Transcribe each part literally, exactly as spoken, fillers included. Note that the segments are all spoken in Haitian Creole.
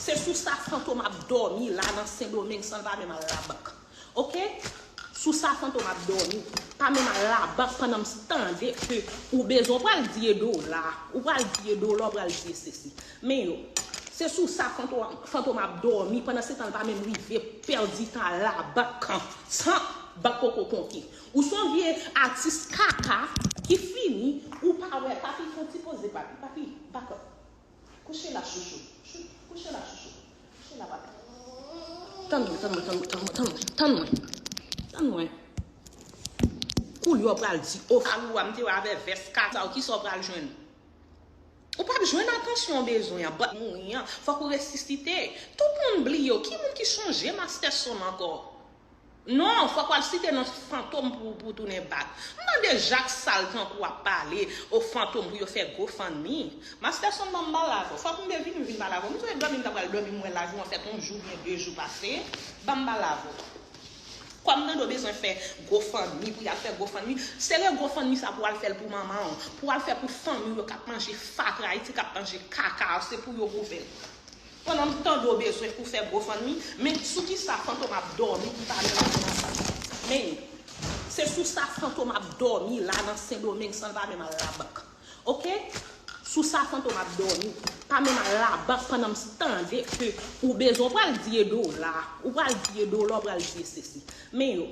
Se sou sa Fantom ap dòmi la nan Sendomeng san l pa menm al labank. Oke? Sou sa Fantom ap dòmi. Pa menm al labank pandan m tande ke ou bezwen, ou pral di e dola, ou pral di e dola, ou pral di e sesi. Men yo, se sou sa Fantom, Fantom ap dòmi pandan se tan l pa menm rive pèdi tan al labank san bank poko konte. Ou se yon vye atis kaka ki fini, ou pa wè, papi, fè yon ti poze, papi, papi, back up. Kouche la, chouchou. Chou-, kouche la, chouchou. Kouche la, papi. Tann mwen, tann mwen, tann mwen, tann mwen, tann mwen, tann mwen. Koulye w pral di, o, Alou a, m te wè avè vès kaka w, kisa w pral jwenn? Ou p ap jwenn atansyon w bezwen an, bat mouri an, fòk ou resisite. Tout moun bliye w, ki moun ki sonje Master Son ankò? Non, fòk w al site non Fantom pou, pou tounen bak. M tande Jak Sal tankou ap pale, o, Fantom pou yo fè GoFundMe. Master Son, ban m pale avè w. Fòk m te vini, m vin pale avè w. M sou dòmi, m ta pral dòmi, m wè lajounen fèt yon jou byen de jou pase. Ban m pale avè w. Kòm tande w bezwen fè GoFundMe, pou y al fè GoFundMe, se le GoFundMe sa pou w al fè l pou manman w, pou w al fè pou fanmi w yo k ap manje fatra Ayiti, k ap manje kaka, se pou yo w ouvè l. Pandan m tande w bezwen pou fè GoFundMe, men sou kisa Fantom ap dòmi pou pa menm al labank? Men, se sou sa Fantom ap dòmi la nan Sendomeng san l pa menm al labank. Oke? Sou sa Fantom ap dòmi. Pa menm al labank pandan m tande ke ou bezwen, ou pral di e dola, ou pral di e dola, ou pral di e sesi. Men yo,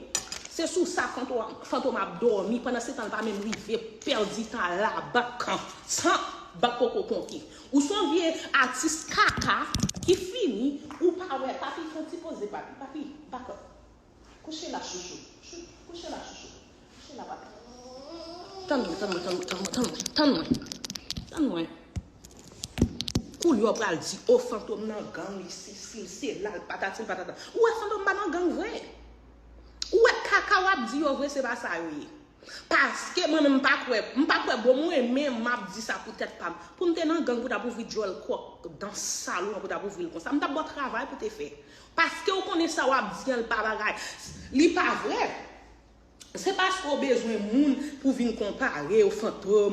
se sou sa Fantom, Fantom ap dòmi pandan se tan l pa menm rive pèdi tan al labank san bank poko konte. Ou se yon vye atis kaka ki fini, ou pa wè, papi, fè yon ti poze, papi, papi, back up. Kouche la, chouchou. Chou-, kouche la, chouchou. Kouche la, papi. Tann mwen, tann mwen, tann mwen, tann mwen, tann mwen, tann mwen. Koulye w pral di, o, Fantom nan gang, li sesi, li sela, li patati, li patata. Ou wè Fantom pa nan gang vre. Ou wè kaka w ap di yo vre, se pa sa yo ye. Paske mwen menm m pa kwè, m pa kwè bon mwen menm m ap di sa pou tèt pa m. Pou m te nan gang pou t ap ouvri djòl kòk dan sal ou an pou t ap ouvri l konsa. M t ap ba w travay pou te fè. Paske ou konnen sa w ap di an l pa bagay. Li pa vre. Se paske w bezwen moun pou vin konpare w Fantom.